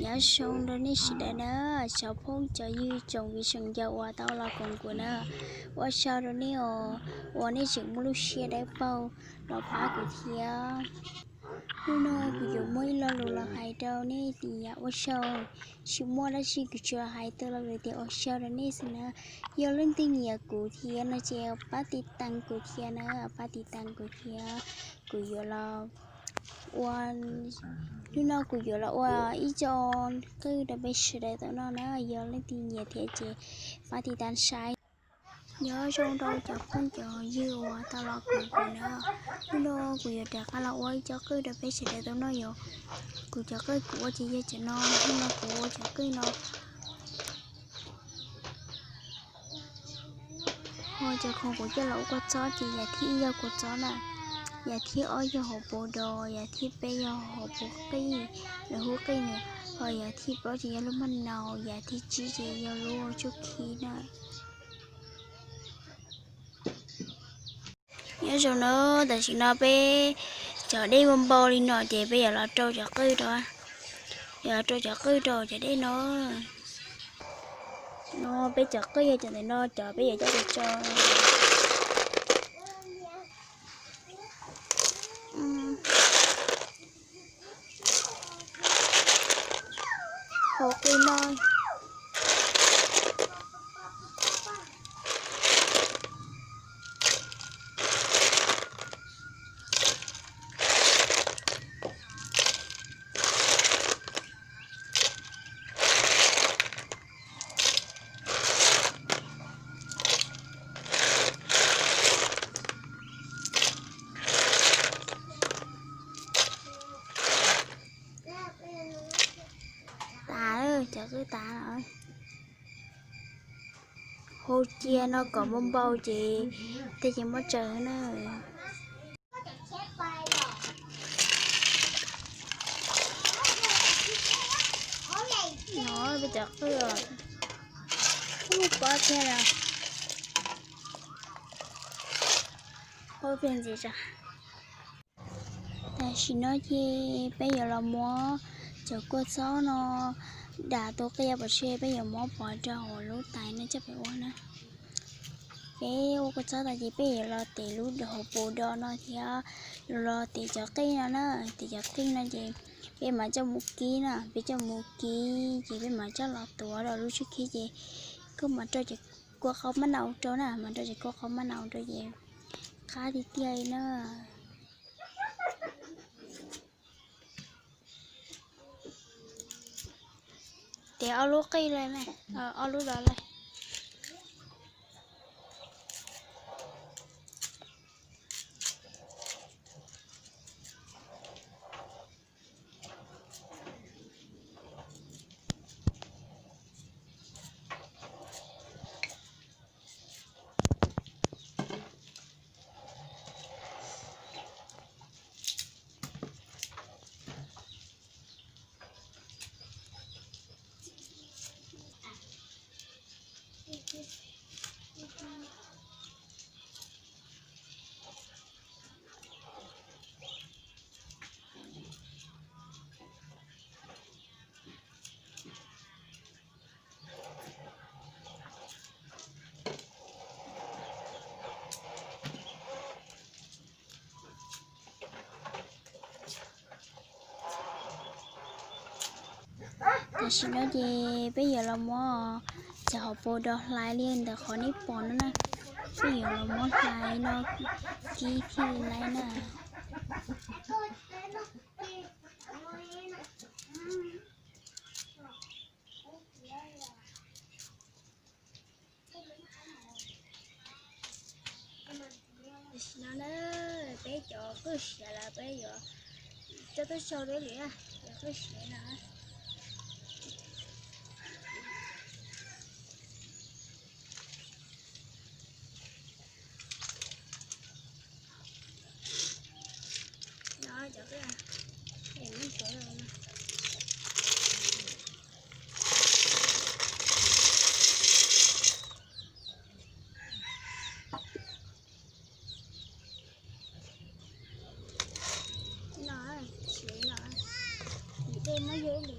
Nyob zoo rau nej sawv daws na, cov phooj cov ywg tsoom viv tsoom ncaus uas tau los koom kuv na, ua tsaug rau nej os, uas nej tseem muaj lub siab dawb paug los pab kuv thiab. Hnub no kuv yuav muaj ib lo lus los hais rau nej tias ua tsaug, tsis muaj dab tsi, kuv tsuas hais tau lo lus tias ua tsaug rau nej xwb na. Yog leej twg nyiam kuv thiab no ces pab tiv tas kuv thiab na, pab tiv tas kuv thiab. Kuv yuav los ua, hnub no kuv yuav los ua ib co qwj rau peb sawv daws tau noj na, yog leej twg nyiam thiab ces pab tiv tas saib. Nyob zoo rau cov phooj cov ywg uas tau los koom kuv na, hnub no kuv yuav rov qab los ua ib co qwj rau peb sawv daws tau noj yom. Kuv cov qwj kuv ua ces yog cov no, hnub no kuv ua cov qwj no. Ho cov khoom kuv coj los ua kua txob ces yam thib ib yog kua txob na, yam thib ob yog hauv paus dos, yam thib peb yog hauv paus qij, lawv hu qij na, ho yam thib plaub ces yog lub maj naus, yam thib tsib ces yog lub tsuj khib na. Nyob zoo na, tam sim no peb cov dej npau npau li no ces peb yuav los rau cov qwj rau, yuav los rau cov qwj rau cov dej no. No peb cov qwj yog cov ntawm no, cov peb yuav coj los tso hauv qwj no. Tas, cov qwj tas lawm. Hau cia no kom npau npau ces tej ces muab tsaws na. No peb cov qwj, ub, pob thiab os. Ua pheej ntxiv tso. Tam sim no ces peb yuav los muab cov kua txob no dam tus qia pov tseg, peb yuav muab pov rau hauv lub tais no coj peb ua na. Peb ua kua txob tas ces peb yuav los tiv lub hauv paus dos no thiab, los tiv cov qij no na. Tiv cov qij no ces peb mam coj mus kib na, peb coj mus kib ces peb mam coj los tuav rau lub tsuj khib ces koj mam rau cov kua qhauv maj naus rau na, mam rau cov kua qhauv maj naus rau ces qab tiag tiag li na. Tiv ob lub qij lawm na, ob lub los lawm. Tam sim no ces peb yuav los muab cov hauv paus dos hlais li ntawm qhov nej pom no na. Peb yuav los muab hlais no kib thiaj li laib na. Tam sim no na, peb cov qwj siav lawm peb yuav coj tuaj sau dua li, cov qwj siav no. No cov qwj, es muab tuav los no. No, siav no, dej muab yog ib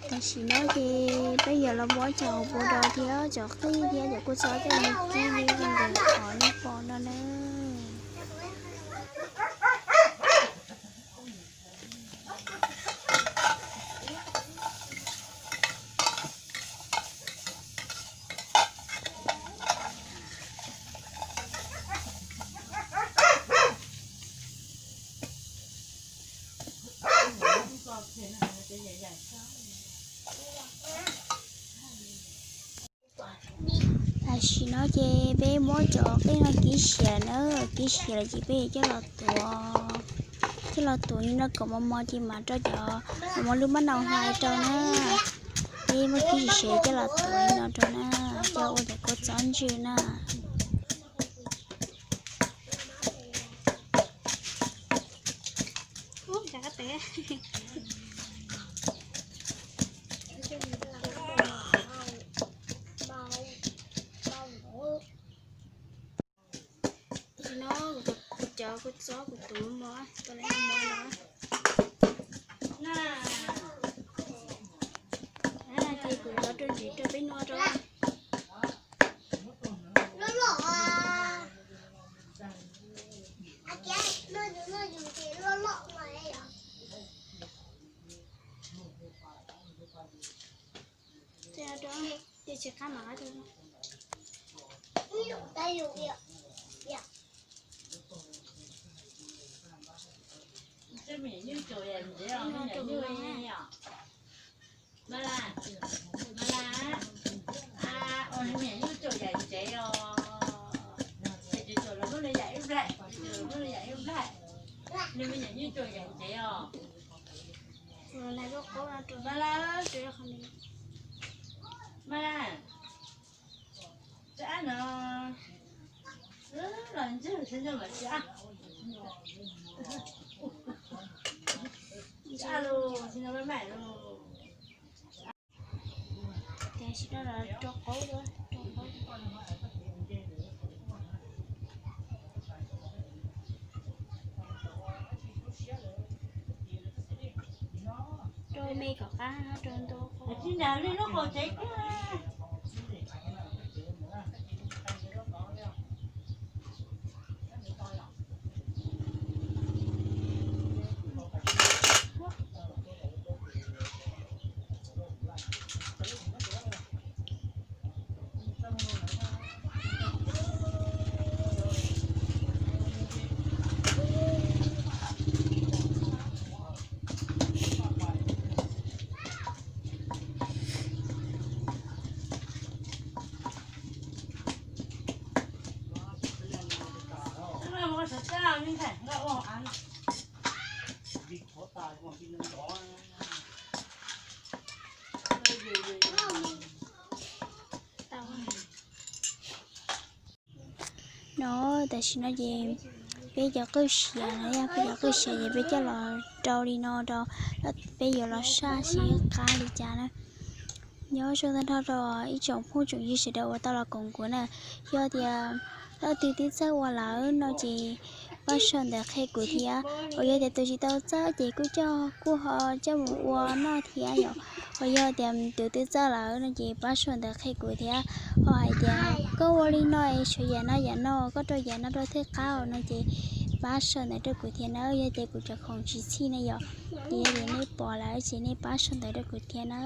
Tam sim no ces peb yuav los muab cov hauv paus rau thiab cov qij thiab cov kua txob coj los kib li ntawm qhov nej pom no na. Tam sim no ces peb muab cov qij no kib siav na, kib siav lawm ces peb coj los tuav, coj los tuav li no kom mos mos ces mam rau cov mos mos lub mab nau hlais rau na. Peb muab kib siav coj los tuav li no rau na, coj ua cov kua txob ntsws na. Tam sim no kuv cov kua txob kuv tuav mos tau lawm mos no. Ces kuv cov rau ntxiv rau peb noj rau. Ces tsis qab mam qab rau. Tam sim no los rau qaub, rau qaub. Rau me kom qab, rau ntau. No tam sim no ces peb cov qwj siav na, yog peb cov qwj siav ces peb coj los rau li no rau, peb yuav los saj seb qab li cas na. Nyob zoo tag nrho rau ib tsoom phooj tsoom ywg sawv daws uas tau los koom kuv na. Yog tias leej twg twb txawj ua lawm no ces pab sau ntawv qhia kuv thiab. Uas yog tias tus tsis tau txawj ces kuj coj, kuj ho coj mus ua noj thiab yom. Uas yog tias tus twb txawj lawm no ces pab sau ntawv qhia kuv thiab. Ho hais tias koj ua li no es tshuav yam no yam no, koj rau yam no rau thiaj qab no ces pab sau ntawv rau kuv thiab na. Yog tias kuv cov khoom tsis txhij na yom, ces yog tias nej pom lawm ces nej pab sau ntawv rau kuv thiab na.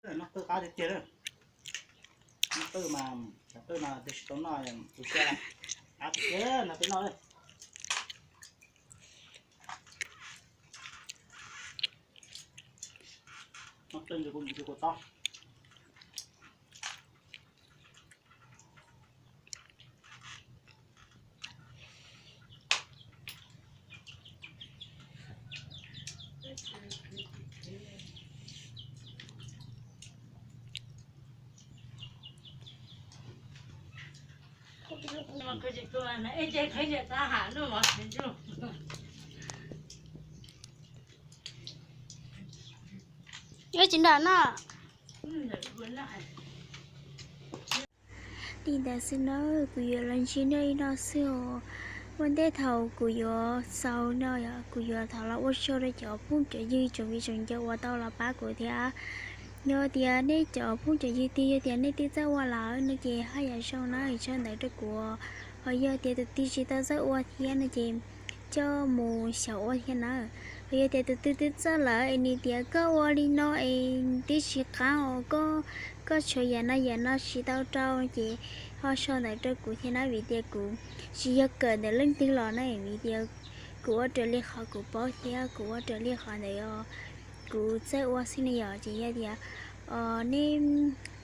Noj qwj qab tiag tiag, noj qwj mas, cov qwj no twb tsis tau noj, tu siab, qab tiag tiag no peb noj. Noj qwj ntawd kuv ntxiv kuv tob. Yuav tsis nram no. Li ntawd xwb nawb, kuv yuav los ntsib nej li no xwb os. Ua ntej thaum kuv yuav xaus no yog kuv yuav thov los ua tsaug rau cov phooj cov ywg tsoom viv tsoom ncaus uas tau los pab kuv thiab. Yog tias nej cov phooj cov ywg twg yog tias nej twb txawj ua lawm no ces haj yam zoo na, sau ntawv rau kuv. Ho yog tias tus twg tsis tau txawj ua thiab no ces coj mus xyaum ua thiab na. Ho yog tias tus twg twb txawj lawm es nws tias koj ua li no es twb tsis qab os, koj, koj tshuav yam no yam no tsis tau rau ces ho sau ntawv rau kuv thiab na, vim tias kuv tsis yog kawm ntawm leej twg los na, vim tias kuv ua raws li qhov kuv paub thiab kuv ua raws li qhov ntawd kuv txawj ua xwb na yom. Ces yog tias nej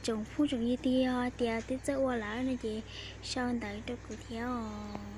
tsoom phooj tsoom ywg twg yog tias twb txawj ua lawm no ces sau ntawv rau kuv thiab os.